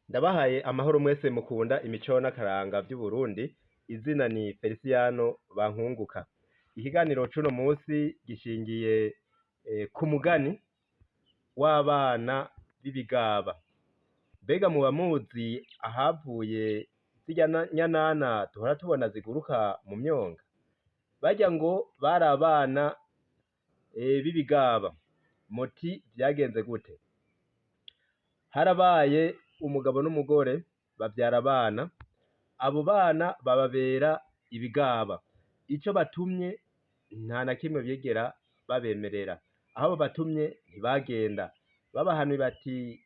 Ndabahaye amahoro mwese mukunda imico n'akaranga vy'Uburundi, izina ni Feliciyano Bankunguka. Ikiganiro c'uno musi gishingiye ku mugani w'abana b'ibigaba. Mbega muba muzi ahavuye zirya nyanana duhora tubona ziguruka mu myonga? Barya ngo bari abana b'ibigaba. Muti vyagenze gute? Harabaye umugabo n'umugore bavyara abana, abo bana bababera ibigaba. Ico batumye nta na kimwe bigera babemerera. Aho babatumye ntibagenda. Babahanuye bati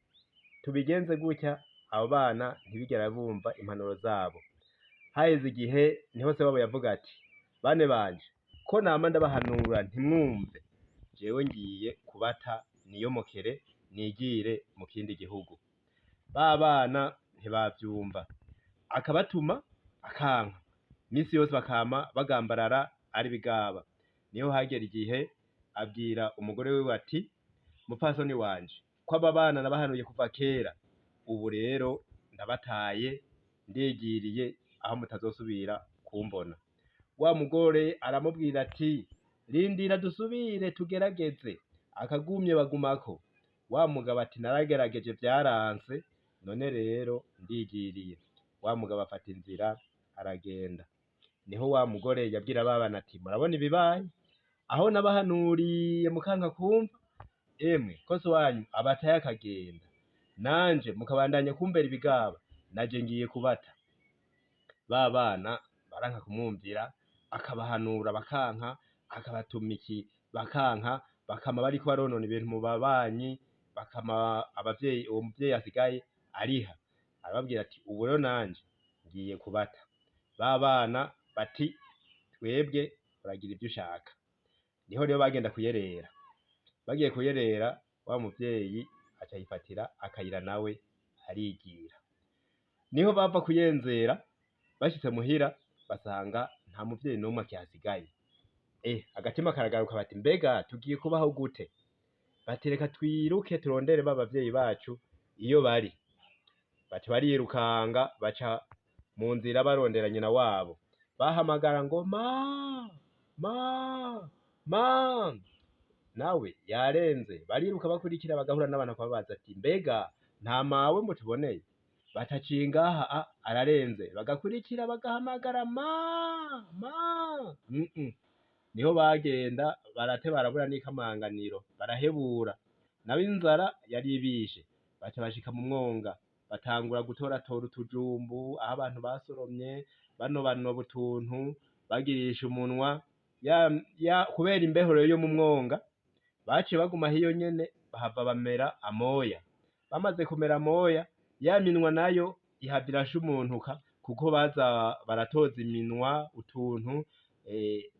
tubigenze gutya, abo bana ntibigera bumva impanuro zabo. Haheze igihe niho se wabo yavuga ati bane banje ko nama ndabahanura ntimwumve, jewe ngiye kubata niyomokere nigire mu kindi gihugu. Ba bana ntibavyumva, akabatuma akanka, misi yose bakama bagambarara ari ibigaba. Niho hagera igihe abwira umugore wiwe ati mupfasoni wanje ko aba bana nabahanuye kuva kera, ubu rero ndabataye ndigiriye aho mutazosubira kumbona. Wa mugore aramubwira ati rindira dusubire tugerageze, akagumye bagumako. Wa mugabo ati naragerageje vyaranse, none rero ndigiriye. Wa mugabo afata inzira aragenda. Niho wa mugore yabwira ba bana ati murabona ibibaye? Aho nabahanuriye mukanka kumva, emwe ko so wanyu abataye akagenda, nanje mukabandanya kumbera ibigaba, naje ngiye kubata. Ba bana baranka kumwumvira, akabahanura bakanka, akabatuma iki bakanka, bakama bariko baronona ibintu mu babanyi, bakama abavyeyi, uwo muvyeyi asigaye ariha. Arababwira ati ubu rero nanje ngiye kubata. Ba bana bati twebwe uragira ivyo ushaka. Niho rero bagenda kuyerera. Bagiye kuyerera, wa muvyeyi aca yifatira akayira nawe arigira. Niho bava kuyenzera, bashitse muhira basanga nta muvyeyi n'umwe akihasigaye. Agatima karagaruka bati mbega tugiye kubaho gute? Bati reka twiruke turondere ba bavyeyi bacu iyo bari. Baca barirukanga baca mu nzira barondera nyina wabo. Bahamagara ngo ma, ma, ma, nawe yarenze. Bariruka bakurikira bagahura n'abantu bakababaza ati mbega nta mawe mutuboneye? Bataciye ngaha ararenze. Bagakurikira bagahamagara ma, ma. Niho bagenda barate barabura n'ikamanganiro, barahebura. Nabo inzara yari ibishe. Baca bashika mu mwonga, batangura gutoratora utujumbu aho abantu basoromye, banobanoba utuntu bagirisha umunwa. Kubera imbeho rero yo mu mwonga, baciye baguma hiyo nyene bahava bamera amoya. Bamaze kumera amoya, ya minwa nayo ihava irashumuntuka kuko baza baratoza iminwa utuntu,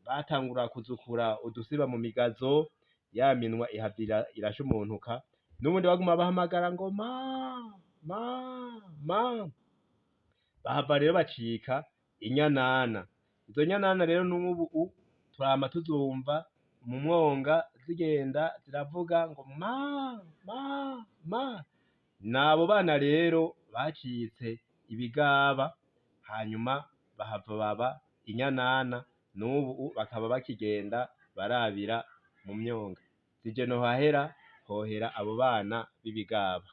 batangura kuzukura udusiba mu migazo, ya minwa ihava irashumuntuka. N'ubundi baguma bahamagara ngo ma, ma, ma. Bahava rero bacika inyanana. Izo nyanana rero n'ubu turama tuzumva mu mwonga zigenda ziravuga ngo ma, ma, ma. Nabo bana rero bacitse ibigaba, hanyuma bahava baba inyanana, n'ubu bakaba bakigenda barabira mu myonga. Sije nohahera, hohera abo bana b'ibigaba.